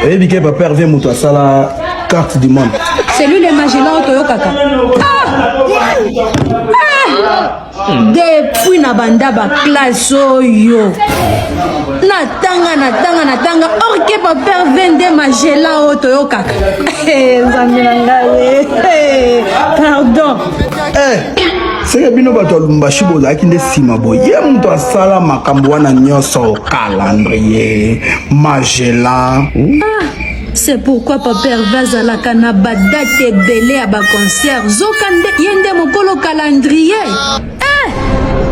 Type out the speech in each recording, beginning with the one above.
Oyebi ke papa Hervé moto asala carte du monde. C'est lui le Magellan oyo toyokaka. Ah! Ah! Depuis na banda ba classe oyo natanga natanga natanga orke papa Hervé nde Magellan oyo toyokaka. Nzambe na ngai pardon. Eh, seke bino bato ya Lubumbashi bozalaki nde nsima boye. Ye moto asala makambo wana nyonso, calendrier Magellan. Ah, c'est pourquoi papa Hervé azalaka na badate ebele ya baconcert, zoka nde ye nde mokolo calendrier. Eh,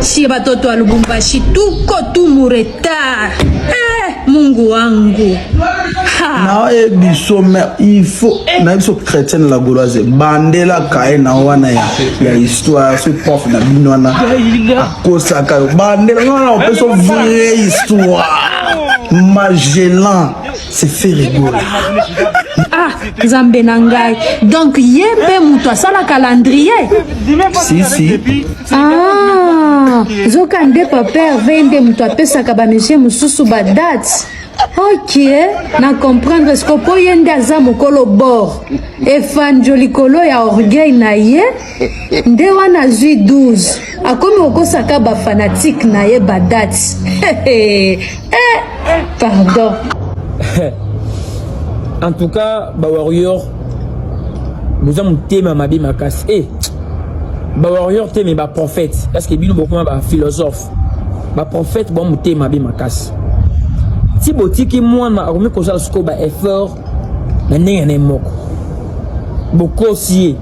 sie batoto ya Lubumbashi tuko tu mu retard. Eh, Mungu wangu. Nayebi biso, mais il faut nayebi biso chrétienne la gauloise bandelaka ye na wana ya histoire. So prof na bino wana akosaka yo, bandela wana opesa vraie histoire. Magellan, c'est Ferre Gola. Ah, Nzambe na ngai, donc ye mpe moto asala calendrier? Si si. Ah, zoka nde papa Hervé nde moto apesaka bamusicien mosusu badate. Ok, na comprendre siko, mpo ye nde aza mokolo bord efanjo likolo ya orgueil na ye nde wana azwi 12, akomi kokosaka bafanatike na ye badate. Eh, pardon. En tout cas, bawarrior boza motema mabe makasi. E bawarrior te, mais baprophète, parce que bino bokoma baphilosophe, baprophète bwa motema mabe makasi. Ti botiki mwana akomi kosala sikoyo baeffort na ndenge na ye moko, bokosi ye,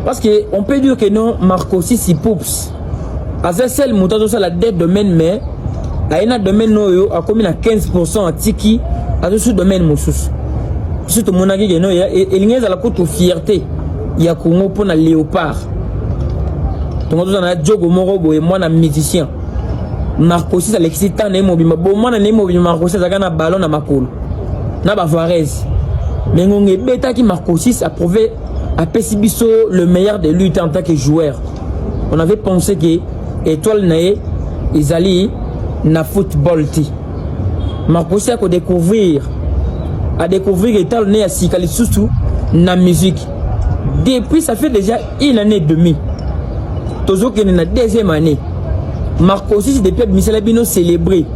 parce que on peut dire que non, Marcosis Ipups aza seul moto azosala deux domaines, mais aye na domaine oyo akomi na 15, atiki azosu domaine mosusu. Biso tomonaki ke no, elingi ezala kutu fierté ya Congo mpona Léopard. Tongo toza na jogo moko boye, mwana musicien Marcosis alekisi temps na ye mobimba, bo mwana na ye mobimba. Marcosis azalaka na ballon na makolo na bavarese, mais ngonga ebetaki, Marcosis approuvé, apesi biso le meilleur de lui en tant que joueur. On avait pensé que étoile na ye ezali na football te. Marcosis akodécouvrir, adécouvrir étoile na ye ya sika lisusu na musique. Depuis, ça fait déjà une année et demie, tozokende na deuxième année. Marcosis depuis abimisala bino célébrer,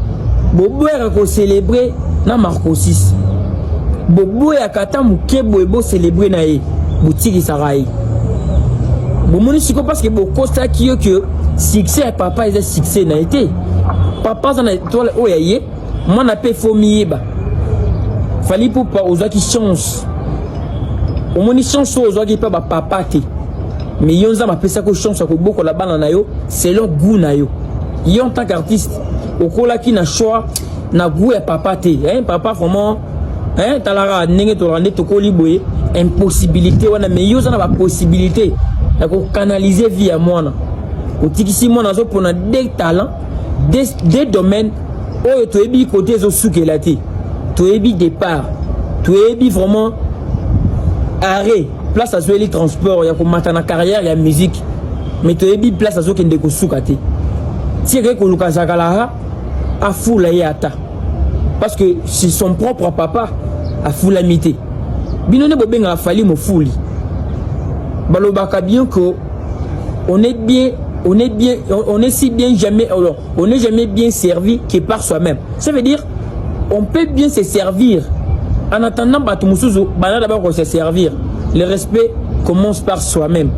boboyaka kocélébrer na Marcosis, boboyaka ata moke boye bocélébrer na ye, botikisaka ye. Bomoni sikoyo, parce que bokosaki yo ke succès ya papa eza succès na ye te. Papa aza na étoile oyo ya ye, mwana mpe fo miyeba. Fally Ipupa, ozwaki chance, omoni chance oyo ozwaki mpe bapapa te, mais yo Nzambe apesaki chance ya kobokola bana na yo selon goût na yo. Yo en tant qu'artiste okolaki na choix na goût ya papa te, hein? Papa vraiment, hein, talaka ndenge tolaka nde tokoli boye, impossibilité wana, mais yo oza na bapossibilité ya kocanaliser vie ya mwana. Otikisi mwana azopona deux talents, deux domaines oyo toyebi kote ezosukela te. Toyebi départ, toyebi vraiment arrêt, place azweli transport ya komata na carrière ya musique, mais toyebi place azokende kosuka te. Ti ekei koluka Zakalara afula ye ata, parce que c'est son propre papa afulami te. Bino nde bobengaka Fally mofuli. Balobaka bien que on est bien, on est bien, on est si bien jamais, on n'est jamais bien servi que par soi-même. Ça veut dire on peut bien se servir en attendant bato mosusu banda d'abord se servir. Le respect commence par soi-même.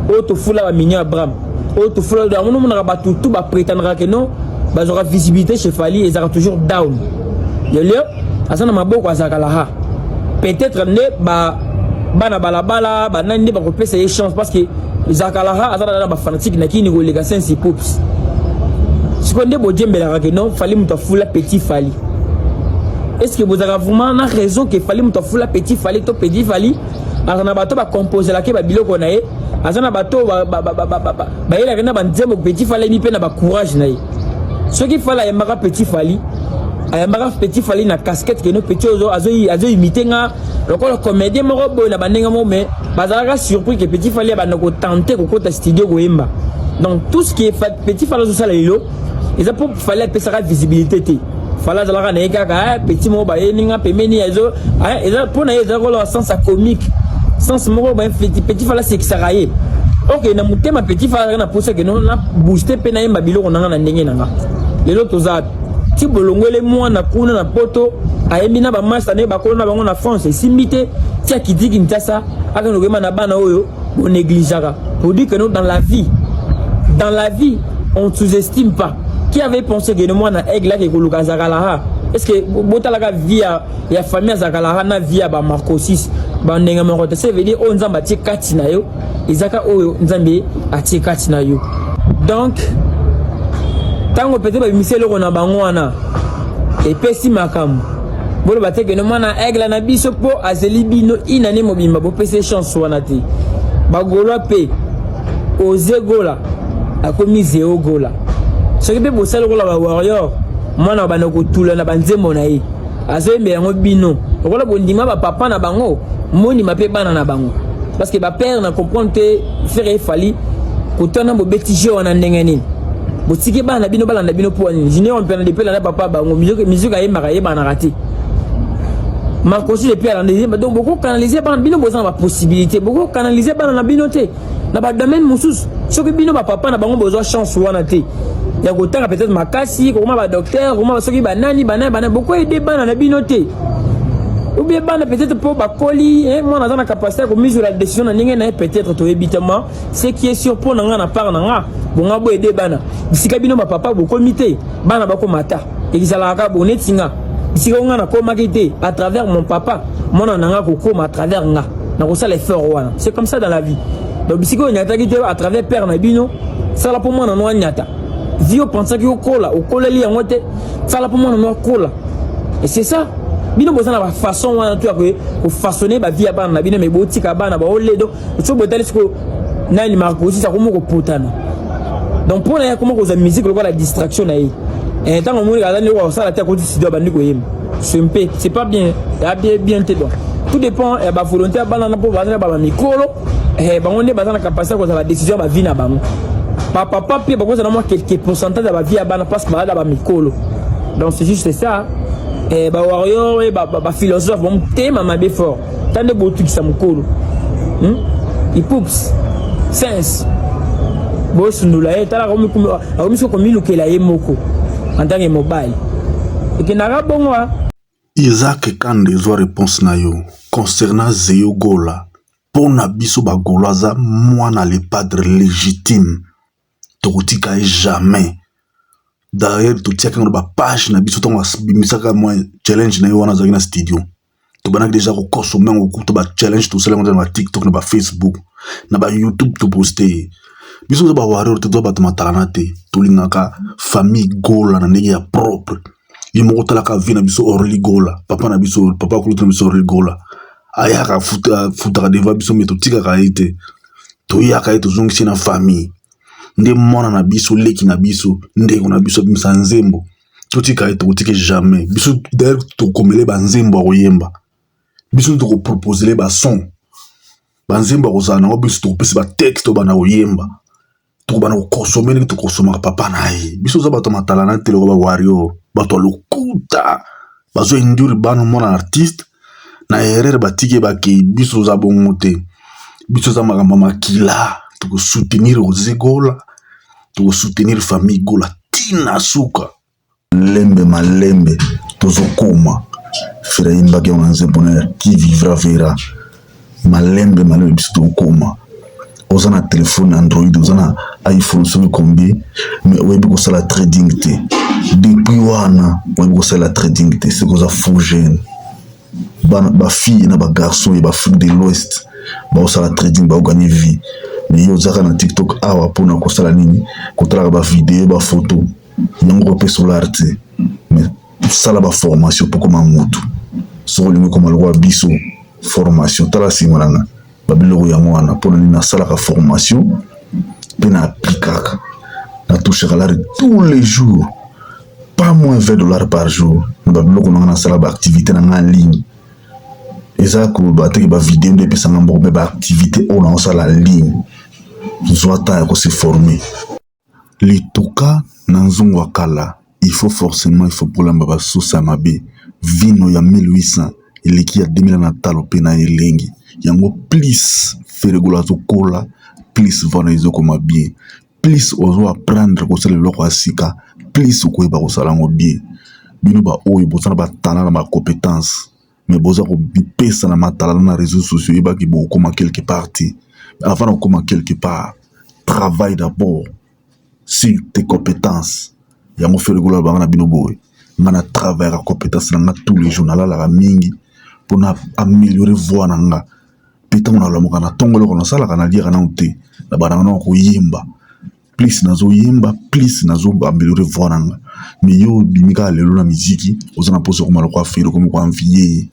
Oyo tofula bamignon Abraham, oyo tofula yango, nomonaka bato tu baprétendra ke non, bazwaka visibilité chez Fally, ezalaka toujours down. Yolio aza na maboko, azalaka laha peut-être nde ba bana balabala banani nde bakopesa ye chance, parce que Zakalara aza na bafanatique na kini koleka Sensi Pops. Sikoyo nde bojembelaka ke non, Fally moto afula petit Fally. Est ce que bozalaka vraiment na raison ke Fally moto afula petit Fally, to petit Fally aza na bato bakomposelaki babiloko na ye, aza na bato bayelaka na banzembo? Petit Fally ayebi mpe na bacourage na ye. Soki Fally ayambaka petit Fally, ayambaka petit Fally na casquette keno petit oyo azoimite nga lokola comédien moko boye na bandenge moko, mais bazalaka surpris ke petit Fally abanda kotenter kokota studio koyemba. Donc tout ce qui est petit Fally azosala lelo eza mpo Fally apesaka visibilité te. Fally azalaka na ye kaka eh, petit moko bayeni nga pembeni ezo eh, eza mpo na ye ezalaka koloba sens ya comique sens moko ba petit petit Fally asekisaka ye ok na motema petit Fally azalaka na posa ke no na booste mpe nayemba biloko na nga na ndenge na nga lelo toza ti bolongwele mwana kuna na poto ayembi na bamasta na ye bakolo na bango na france esimbi te ti akiti kinshasa akende koyemba na bana oyo bonégligeaka pour dire que non dans la vie dans la vie on ne sous-estime pas qui avait pensé que mwana aigle ake koluka zakalaha est ce que botalaka vie ya, ya famille ya zakalaha na vie ya bamarcosis bandenge moko te ça veut dire oyo nzambe atie kati na yo ezaka oyo nzambe atie kati na yo donc ntango peut-être babimisi eloko na bango wana epesi makambo boloba te kende mwana aigle na biso mpo azeli bino inane mobimba bopesi chance wana te bagolwa mpe ozegola akomi zeogola soki mpe bosali lokola bawarrior mwana banda kotula na banzembo na ye azoyembela yango bino lokola bondima bapapa na bango mondima mpe bana na bango parce que bapère na comprendre te Ferre efali kotana bobeti jeu wana ndenge nini botiki bana na bino balanda bino mpo nini junior mpena depuis alanda papa bango musique ayembaka ayebanaka te makosi depuis alanda yemba donc bokokanalize bana bino boza na bapossibilité bokokanalize bana na bino te na badomaine mosusu soki bino bapapa na bango bozwa chance wana te ya kotanga peut-être makasi kokoma badocteur kokoma soki banani banani banani bokoyede bana na bino te ou bien bana peut-être mpo bakoli mwana aza na capacité ya komizwela décision na ndenge na ye peut-être toyebi te ma ce qui est sûr mpo na nga na part na nga bonga boyede bana bisika bino bapapa bokomi te bana bakomata ezalaka bo neti nga bisika nga nakomaki te à travers mon papa mwana na nga kokoma à travers nga nakosala effort wana c'est comme ça dans la vie donc bisika oyo nyataki te à travers père na bino sala mpo mwana no anyata vie opensaki okola okoleli yango te sala mpo mwana no akola et c'est ça bino boza na bafaçon wana to ya kofaçonne bavie ya bana na bino me botika bana baoledo so botali sikoyo nani marcosis akomi kopotana donc mpo na ye akoma kozwa musique lokola distraction na ye ntango omoni aza ndeko akosala te akoti studio abandi koyemba c'est mpe c'est pas bien ya bien bien te donc tout dépend ya bavolonté ya bana na mpo baza na bamikolo bango nde baza na capacité ya kozwa badécision ya bavie na bango bapapa mpe bakozala mwa quelque pourcentage ya bavie ya bana parce que baza na bamikolo donc c'est juste ça bawarrior baphilosophe bamotema mabe fort ta nde botukisa mokolo ipups sens bosundula ye tala akomi soki komilukela ye moko en tant que mobali ekendaka bongo. Isaac Kande, ezwa réponse na yo concernant Zeyo Gola. Mpo na biso bagolo, aza mwana le padre légitime, tokotika ye jamais. D'ailleurs totiaki yango na bapage na biso ntango abimisaka mwa challenge na ye wana azalaki na studio. Tobandaki déjà kokonsome yango kuta bachallenge, tosala yango na baTikTok, na baFacebook, na baYouTube, toposte ye. Biso toza bawarrior te, toza bato matalana te, tolingaka famille Gola na ndenge ya propre. Ye moko talaka vie na biso Orly Gola, papa na biso, papa kulutu na biso Orly Gola ayaka afutaka devant biso, me totikaka ye te, toyaka ye, tozongisi na famille. Nde mwana na biso, leki na biso, ndeko na biso abimisa nzembo, totika ye, tokotika jamais. Biso d'ailleurs tokomele banzembo ya koyemba, biso nde tokoproposele bason, banzembo ya kozala nango. Biso tokopesa batexte oyo bana koyemba, tokobana kokonsome ndenge tokonsomaka papa na ye. Biso oza bato ya matalana te lokola bawario, bato ya lokuta bazo induire bana mwana artiste na erreur, batiki ye bakei. Biso toza bongo te, biso oza makambo ya makila. Tokosoutenir Roger Gola, tokosoutenir famille Gola ntina suka. Lembe malembe tozokoma. Ferre ayimbaki yango na nzembo na "Qui vivra verra". Malembe malembe biso tokokoma. Oza na telefone Android, oza na iPhone soki combien, mais oyebi kosala trading te. Depuis wana oyebi kosala trading te, soki oza faux jeune. Bana bafille na bagarçon ya baAfrique de l'Ouest baosala trading, baoganye vie, mais ye ozaka na TikTok awa mpona kosala nini? Kotalaka bavideo, bafoto, yango kopesa olare te. Mais sala baformation mpo koma mutu. Soki olingi koma lokola biso, formation. Tala nsima na nga, babiloko yango wana. Mpona nini nasalaka formation mpe na aplikaka? Natouchaka lare tous les jours, pas moins 20 $ par jour na babiloko na nga. Nasala baactivité na nga en ligne. Eza koloba teke bavideo nde epesanga mboko, mpe baactivité oyo naosala en ligne. Zwa temps ya kose former. Lituka na nzungu ya kala. Il faut forcément il faut bolamba ba sauce ya mabe vino ya 1800 eleki ya 2000 na talo pe na elengi yango plus Ferre Gola azokola plus vana ezokoma bien plus ozo apprendre kosala eloko ya sika plus okoyeba kosala yango bien bino ba oyo boza na ba talent na ba compétence mais boza komipesa na matalana na réseaux sociaux yebaki bokoma quelque part te avant na kokoma quelque part travaille d'abord sur tes compétences yango Ferre Gola alobaka na bino boye nga na travaillaka compétence na nga tous les jours nalalaka mingi mpona améliorer voix na nga mpe ntango nalamuka na ntongo eloko nasalaka naliaka nano te nabandaka nano koyemba plus nazoyemba plus nazo améliorer voix na nga mais yo obimi kaka lelo na miziki oza na mposa okoma lokola Ferre okomi koenvier ye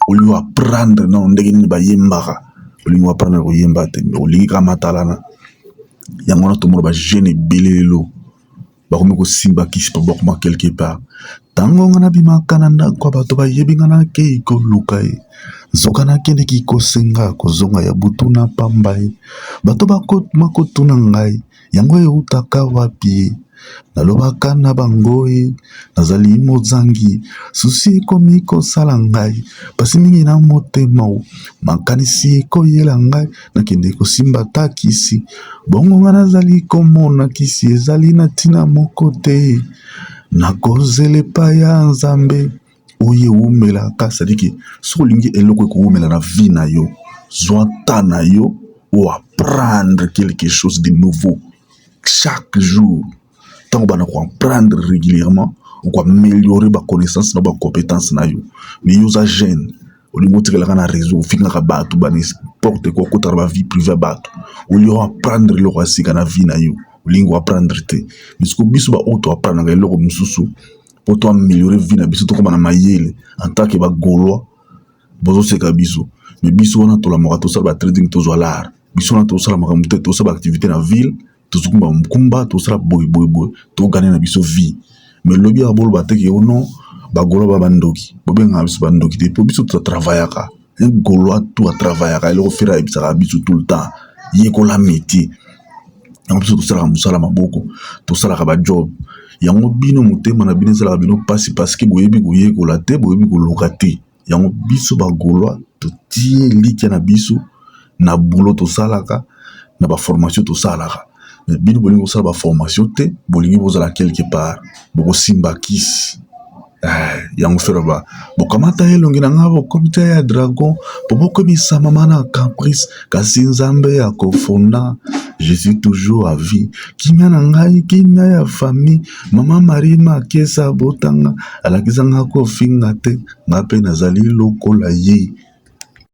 olingi apprendre nano ndenge nini bayembaka olingi apprendre koyemba te olingi kaka matalana yango wana tomona bajeune ebele lelo bakomi kosimba kisi mpo bakoma quelque part ntango nga nabimaka na ndako ya bato bayebi nga nakei koluka ye nzoka nakendeki kosenga kozonga ya butu na pamba ye bato bakoma kotuna ngai yango eutaka wapi ye nalobaka na bango ye nazali mozangi susi ekomi kosala ngai mpasi mingi na motema o makanisi ekoyela ngai nakende kosimba ta kisi bongo nga nazali komona kisi ezali na ntina moko te nakozela epai ya nzambe oyo ewumelaka c'est-à-dire soki olingi eloko ekowumela na vie na yo zwa temps na yo oapprendre quelque chose de nouveau chaque jour ntango bana koapprendre régulièrement okoaméliorer baconnaissance na bacompétence na yo mais yo oza jeune olingi otikalaka na réseau ofingaka bato ba n'importe quoi okotaka na bavie privée ya bato olingi oapprendre eloko ya sika na vie na yo olingi koapprendre te mais siko biso baoyo toapprendaka eloko mosusu mpo toaméliorer vie na biso tokóma na mayele en tant que bagaulois bozoseka biso mais biso wana tolamaka tosala batrading tozwa lar biso wana tosala makambo te tosala baactivité na ville tozokumba mokumba tosala boye boye boye togane na biso vie mais lobi ya boloba te ke ono bagaulois ba bandoki bobengaka biso bandoki te mpo biso totravaillaka un gaulois tout atravaillaka eloko Ferre ayebisaka biso tout le temps yekola métier yango biso tosalaka mosala maboko tosalaka bajob yango bino motema na bino esalaka bino mpasi parce que boyebi koyekola te boyebi koluka te yango biso bagaulois totie elikya na biso na boulot tosalaka na baformation tosalaka mais bino bolingi kosala baformation te bolingi bozala quelque part bokosimba kisi yango Ferre ba bokamata elongi na nga bokomita ya dragon po bokomisa mama na caprice kasi nzambe akofunda je suis toujours à vie kimia na ngai kimia ya famille mama marie makesa botanga alakisanga kofinga te nga mpe nazali lokola ye.